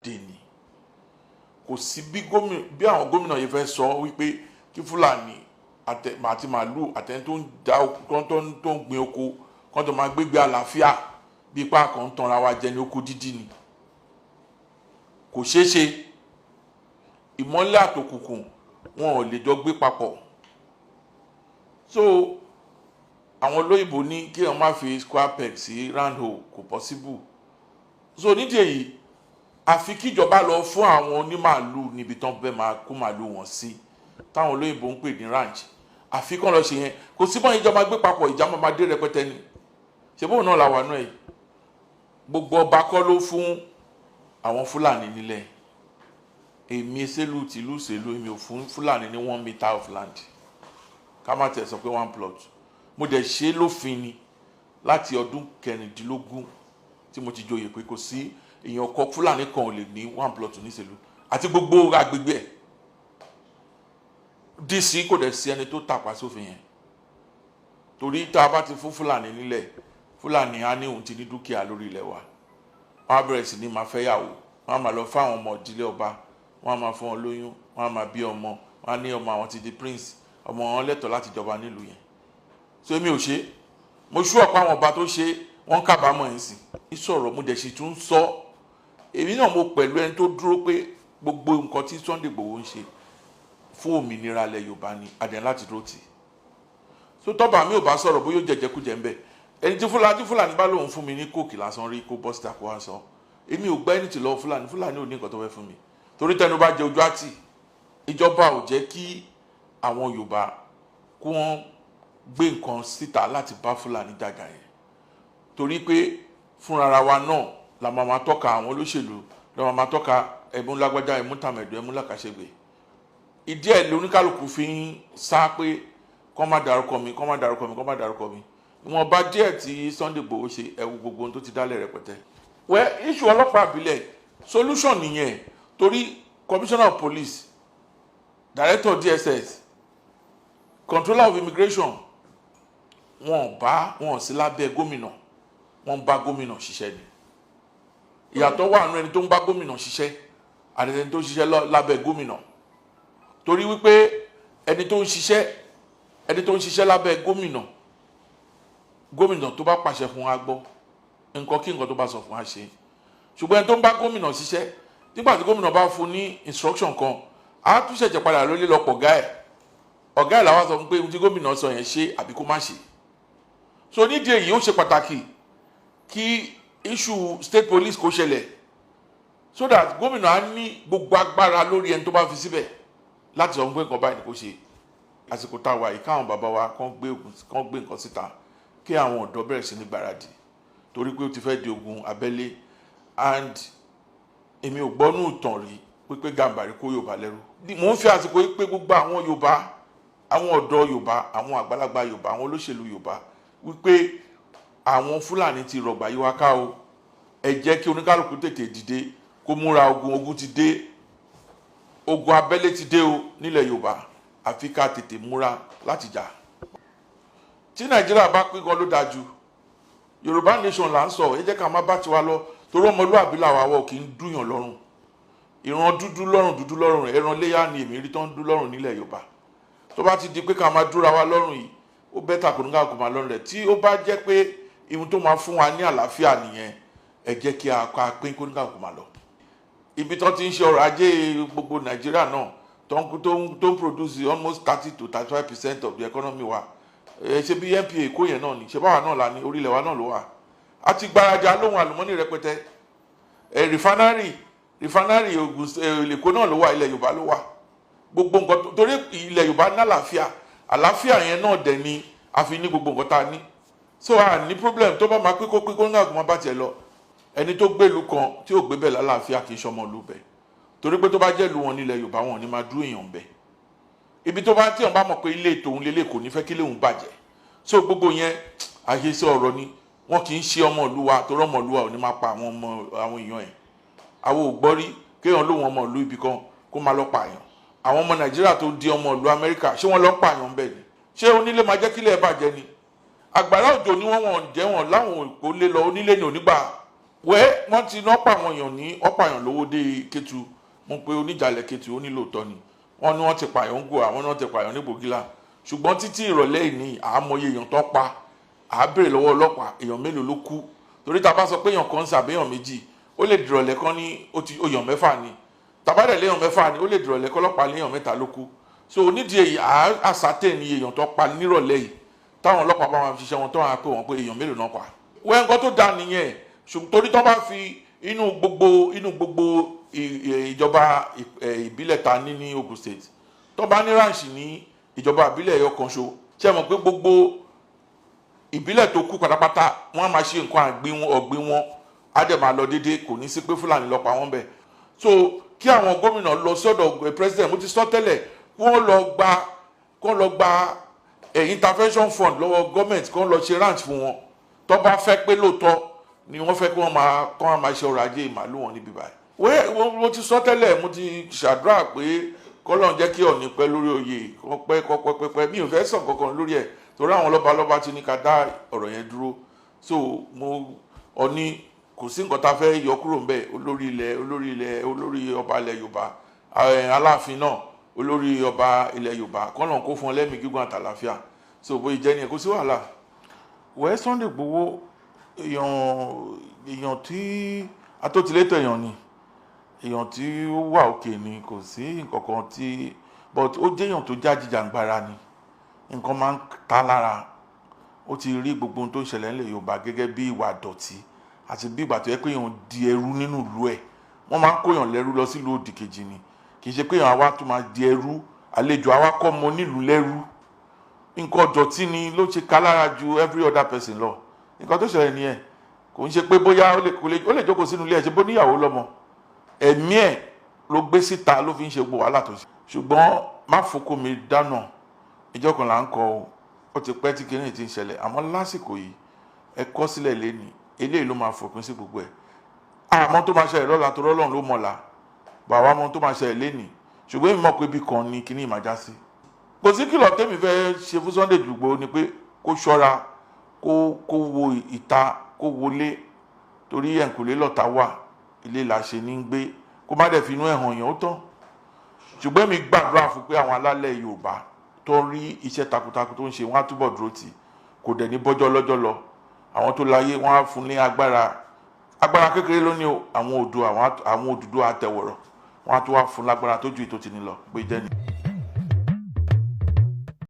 Dé ni kò sí bí gómìnà, bí àwọn gómìnà yìí fẹ́ sọ wípé kí Fúlàní àti màálù àtẹni tó ń da tó ń gbin oko kán tó máa gbégbé àlàáfíà, bí ipá kan ń tanra wa jẹ ní oko dídí ni, kò ṣeé ṣe. Ìmọ́lẹ̀ àtòkùnkùn, wọn ò lè jọ gbé papọ̀. So àwọn olóyìnbó ní kí wọ́n má fi square peg sí round hole, kò possible. So nídìí èyí, àfi kíjọba lọ fún àwọn onímàálù níbi tán fẹ́ máa kó màálù wọn sí, táwọn olóyìnbó ń pè ní ranch. Àfi kán lọ ṣe yẹn. Kò sí bọ́n ìjọba gbé papọ̀, ìjà máa dé rẹpẹtẹ ni. Ṣé bóun náà la wà náà yìí? Gbogbo ọba kọ́ ló fún àwọn Fúlàní nílẹ̀. Èmi Sẹ́lù tìlú Sẹ́lù, èmi ò fún Fúlàní ní 1 meter of land, ká má tẹ̀ sọ pé one plot. Mo dẹ̀ ṣe é lófin ni láti ọdún 16 tí mo ti joyè pé kò sí èèyàn kọ Fúlàní kan ò lè ní one plot ní Ìsèlú àti gbogbo agbègbè ẹ̀. Dc kò dẹ̀ sí ẹni tó tàpá sófin yẹn, torí tá a bá ti fún Fúlàní nílẹ̀, Fúlàní á ní òun ti ní dúkìá lórí ilẹ̀ wa. Wọ́n á bẹ̀rẹ̀ sí ní máa fẹ́yàwó, wọ́n á máa lọ fáwọn ọmọ ìdílé ọba, wọ́n á máa fún wọn lóyún, wọ́n á máa bí ọmọ, wọ́n á ní ọmọ àwọn ti di prince, ọmọ wọn lẹ́tọ̀ọ́ láti jọba nílùú yẹn. So èmi ò ṣe. Mo ṣú ọ̀pọ̀ àwọn ọba tó ṣe, wọ́n kábàámọ̀ ẹ̀ ń sìn sọ̀rọ̀. Mo dẹ̀ sì tún sọ, èmi náà mo pẹ̀lú ẹni tó dúró pé gbogbo nǹkan tí Sunday Igboho ń ṣe fún òmìnira ilẹ̀ Yorùbá ni adẹ̀ láti dúró tì. So tọ́ba mi ò bá sọ̀rọ̀, bóyá ó jẹjẹkújẹ ń bẹ̀. Ẹni tí Fúlàní bá lóun fún mi ní Coke lásán rí, kó bọ́ síta kó wá sọ. Èmi ò gbá ẹni tí lọ́wọ́ Fúlàní. Fúlàní ò ní nǹkan tó fẹ́ fún mi, torí tẹnu bá jẹ ojú àtì. Ìjọba ò jẹ́ kí àwọn Yorùbá kó wọ́n gbé nǹkan síta láti bá Fúlàní jàjà yẹn, torí pé fúnra wa náà la máa máa tọ́ka àwọn olóṣèlú, la máa máa tọ́ka ẹ̀mú lágbájá, ẹ̀mú tàmẹ̀dù, ẹ̀mú làkàṣègbè. Ìdí ẹ̀ lóníkàlùkù fi ń sá pé kọ́ má dárúkọ mi, kọ́ má dárúkọ mi, kọ́ má dárúkọ mi. Ìwọ̀nba díẹ̀ tí Sunday Igboho ṣe, ẹ̀wù gbogbo ohun tó ti dálẹ̀ rẹpẹtẹ. Wẹ́ issue ọlọ́pàá àbílẹ̀, solution nìyẹn, torí commissioner of police, director DSS, controller of immigration, wọn bá wọn sí lábẹ́ gómìnà, wọn bá gómìnà ṣiṣẹ́ ni. Ìyàtọ̀ wà nínú ẹni tó ń bá gómìnà ṣiṣẹ́ àti ẹni tó ń ṣiṣẹ́ lábẹ́ gómìnà, torí wípé ẹni tó ń ṣiṣẹ́ lábẹ́ gómìnà, gómìnà tó bá pàṣẹ fún wa gbọ́, nǹkan kí nǹkan tó bá sọ fún wa ṣe. Ṣùgbọ́n ẹni tó ń bá gómìnà ṣiṣẹ́, nígbà tí gómìnà bá fún ní instruction kan, á tún ṣẹ̀ṣẹ̀ padà lólé lọ́pọ̀ ọ̀gá ẹ̀. Ọ̀gá ẹ̀ làwọn sọ fún pé ohun tí gómìnà sọ yẹn, ṣe àbí kó má ṣe. So nídìí èyí, ó ṣe pàtàkì kí issue state police kó ṣẹlẹ̀, so that gómìnà á ní gbogbo agbára lórí ẹni tó bá fi síbẹ̀ láti sọ fún pé nǹkan báyìí ni kò ṣe. Àsìkò tá a wà yìí, káwọn bàbá wa kán gbé nǹkan síta, kí àwọn ọ̀dọ́ bẹ̀rẹ̀ sí ní gbáradì, torí pé ó ti fẹ́ di ogun abẹ́lé. And èmi ò gbọ́ nù ìtàn rí pé Gàmbàrí kó Yorùbá lẹ́rú. Mò ń fi àsìkò yìí pé gbogbo àwọn Yorùbá, àwọn ọ̀dọ́ Yorùbá, àwọn àgbàlagbà Yorùbá, àwọn olóṣèlú Yorùbá, wípé àwọn Fúlàní ti rọ̀gbà yí wa ká o. Ẹ jẹ́ kí oníkálukú tètè dìde kó múra ogun. Ogun ti dé, ogun abẹ́lé ti dé o nílẹ̀ Yorùbá. Àfi ká tètè múra láti jà. Tí Nàìjíríà bá pín gan ló dáa jù. Yorùbá nation là ń sọ. Ẹ jẹ́ ká má bá tiwa lọ, torí ọmọlúwàbí làwa wọ̀, kì í dúyàn lọ́rùn. Ìran dúdú lọ́rùn, dúdú lọ́rùn, ẹran léyà ni èmi rí tó ń dú lọ́rùn nílẹ̀ Yorùbá. Tó bá ti di pé ká máa dúra wa lọ́rùn yìí, ó better kò ní ká kó máa lọ́rùn rẹ̀. Tí ó bá jẹ́ pé ihun tó máa fún wa ní àlàáfíà nìyẹn, ẹ jẹ́ kí a ká pín, kó ní ká kó máa lọ. Ibi tó ti ń ṣe ọrọ̀ ajé gbogbo Nàìjíríà náà, tó ń produce almost 30 to 35% of the economy wa, ẹ ṣe bí NPA Èkó yẹn náà ni. Ṣe báwa náà la ní orílẹ̀ wa náà ló wà. A ti gbaraja lóhun àlùmọ́nì rẹpẹtẹ. Ẹ refinery Ògùn Èkó náà ló wà, ilẹ̀ Yorùbá ló wà. Gbogbo nǹkan, torí ilẹ̀ Yorùbá ní àlàáfíà. Àlàáfíà yẹn náà dẹ̀ ni a fi ní gbogbo nǹkan tá a ní. So a ní problem. Tó bá máa pín, kó pín, kó ní àgùnmọ́ bá tiẹ̀ lọ. Ẹni tó gbèlú kan tí ò gbé bẹ́ẹ̀ lálàáfíà kì í ṣọmọ ìlú bẹ́ẹ̀, torí pé tó bá jẹ́ ìlú wọn nílẹ̀ Yorùbá, wọn ò ní máa dúró èèyàn bẹ́ẹ̀. Ibi tó bá tí wọn bá mọ̀ pé ilé tòun lélẹ̀, kò ní fẹ́ kí léun bàjẹ́. So gbogbo yẹn, àhesọ ọ̀rọ̀ ni. Wọn kì í ṣe ọmọ ìlú wa, torí ọmọ ìlú wa ò ní máa pa àwọn ọmọ àwọn èèyàn ẹ̀. Àwọn ò gbọ́ rí kéèyàn lóun ọmọ ìlú ibì kan kó máa lọ pààyàn. Àwọn ọmọ Nàìjíríà tó di ọmọ ìlú Amẹ́ríkà, ṣé wọ́n lọ pààyàn bẹ́ẹ̀ ni? Ṣé onílé máa jẹ́ kílẹ̀ bàjẹ́ ni? Àgbàrá òjò ni wọ́n, wọ́n jẹ́ wọn láwọn kò lé lọ. Onílé ní onígbà. Wẹ́ wọ́n ti ná pa àwọn èèyàn ní ọ̀pọ̀ èèyàn lówó dé Kétu. Mo pe oníjàlẹ̀ Kétu, ó ní lóòótọ́ ni. Wọ́n ní wọ́n ti pààyàn ń gò, àwọn náà ti pààyàn ní Bògílà. Ṣùgbọ́n títí ìrọ̀lẹ́ ìní àmọye èèyàn tó pa, à béèrè lọ́wọ́ ọlọ́pàá èèyàn mélòó ló kú. Torí ta bá sọ pé èèyàn kan ń sàbẹ̀yàn méjì, ó lè dìrọ̀lẹ́ kan ní èèyàn mẹ́fà ni. Tàbádẹ̀ léèyàn mẹ́fà ni, ó lè dìrọ̀lẹ́ kọ́lọ́pàá léèyàn mẹ́ta ló kú. So onídìí èyí àsátẹ̀ ni èèyàn tó pa nírọ̀lẹ́ yìí. Táwọn ọlọ́pàá bá wọn ṣiṣẹ́ wọn tó wọn pé wọ́n pé èèyàn mélòó náà pa. Wẹ́ nǹkan tó da nìyẹn. Ṣùgbọ́n torí tó bá fi inú gbogbo ìjọba ìbílẹ̀ ta ní Ogun State, tó bá ní ráǹṣì ní ìjọba ìbílẹ̀ ẹyọ kan ṣo, ṣé mọ̀ pé gbogbo ìbílẹ̀ tó kú pátápátá wọ́n á máa ṣe nǹkan ọ̀gbìn wọn á dẹ̀ máa lọ déédéé, kò ní sí pé Fúlàní lọ pa wọ́n bẹ̀. So kí àwọn gómìnà lọ sọ́dọ̀ president, mo ti sọ tẹ́lẹ̀, wọ́n lọ gba intervention fund lọ́wọ́ gọ́ọ̀mẹ̀ntì, kí wọ́n lọ ṣe ranch fún wọn. Tó bá fẹ́ pé lóòótọ́ ni wọ́n fẹ́ kí wọ́n máa ṣe ọrọ̀ ajé màálù wọn níbí báyìí. Wẹ́ mo ti sọ tẹ́lẹ̀, mo ti ṣàdúrà pé kọ́lọ́n jẹ́ kí Ọọ̀ni pẹ́ lórí oyè, kọ́ pẹ́ kọ́ pẹ́ pẹ́. Mi ò fẹ́ sàn kankan lórí ẹ̀ torí àwọn lọ́balọ́ba ti ní ká dá ọ̀rọ̀ yẹn dúró. So mo Ọọ̀ni kò sí nǹkan tá a fẹ́ yọ kúrò ńbẹ̀. Olórí ilẹ̀ olórí ilẹ̀ olórí ọba ilẹ̀ Yorùbá, Aláàfin náà olórí ọba ilẹ̀ Yorùbá, kọ́lọ́n kó fún ọ lẹ́mìí gígùn àtàlàáfíà. So bóyá jẹ́ ni ẹ̀ kó sí wàhálà. Wẹ́ Sunday Igboho èèyàn tí atótilétò èèyàn ni, èèyàn tí ó wà òkè ni, kò sí nǹkan kan tí, but ó jẹ́ èèyàn tó já jìjàǹgbara ni, nǹkan máa ń ta lára. Ó ti rí gbogbo ohun tó ń ṣẹlẹ̀ nílẹ̀ Yorùbá gẹ́gẹ́ bí ìwà dọ̀tí àti bí ìgbà tó yẹ pé èèyàn di ẹrú nínú ìlú ẹ̀. Wọ́n máa ń kóyàn lẹ́rú lọ sílùú òdì kejì ni, kì í ṣe pé èèyàn àwa tó máa di ẹrú, àlejò àwa kọ́ mọ nílùú lẹ́rú. Nǹkan dọ̀tí ni ló ṣe ká lára ju every other person lọ. Nǹkan tó ṣẹlẹ̀ nìyẹn. Kò ń ṣe pé bóyá ó lè jókòó sínú ilé ẹ̀, ṣe bó níyàwó lọ́mọ, ẹ̀mí ẹ̀ ló gbé síta ló fi ń ṣe gbogbo wàhálà tó ṣe. Ṣùgbọ́n má fokó mi dáná, ìjọ kan là ń kọ o, ó ti pẹ́ tí kinní ti ń ṣẹlẹ̀, àmọ́ lásìkò yìí ẹ kọ́ sílẹ̀ lẹ́ni, eléyìí ló máa fòpin sí gbogbo ẹ̀. Àmọ́ tó máa ṣẹlẹ̀ lọ́la tó rọ́lọ́run ló mọ̀la, bàbá mọ́ tó máa ṣẹlẹ̀ lẹ́ni, ṣùgbọ́n èmi mọ̀ pé ibi kan ni kinní máa já sí. Kò sí kìlọ̀ tẹ́mi fẹ́ ṣe fún Sunday Igboho ni pé kó ṣọ́ra, kó wo ìta, kó wọlé, torí ẹ̀ǹkùlé lọ́ta wà, ilé là ṣe ní gbé, kó má dẹ̀ fi inú ẹ̀ hàn yàn ó tán. Ṣùgbọ́n èmi gbàdúrà fún pé àwọn alálẹ̀ Yorùbá tó ń rí iṣẹ́ takuntakun tó ń ṣe, wọ́n á túbọ̀ dúró tì, kò dẹ̀ ní bọ́jọ́ lọ́jọ́ lọ. Àwọn tó láyé wọ́n á fún ní agbára, agbára kékeré ló ní o, àwọn Odùduwà àtẹ̀wọ̀rọ̀ wọ́n á tún wá fún lágbára tó ju ètò tì ní lọ pé jẹ́ ni.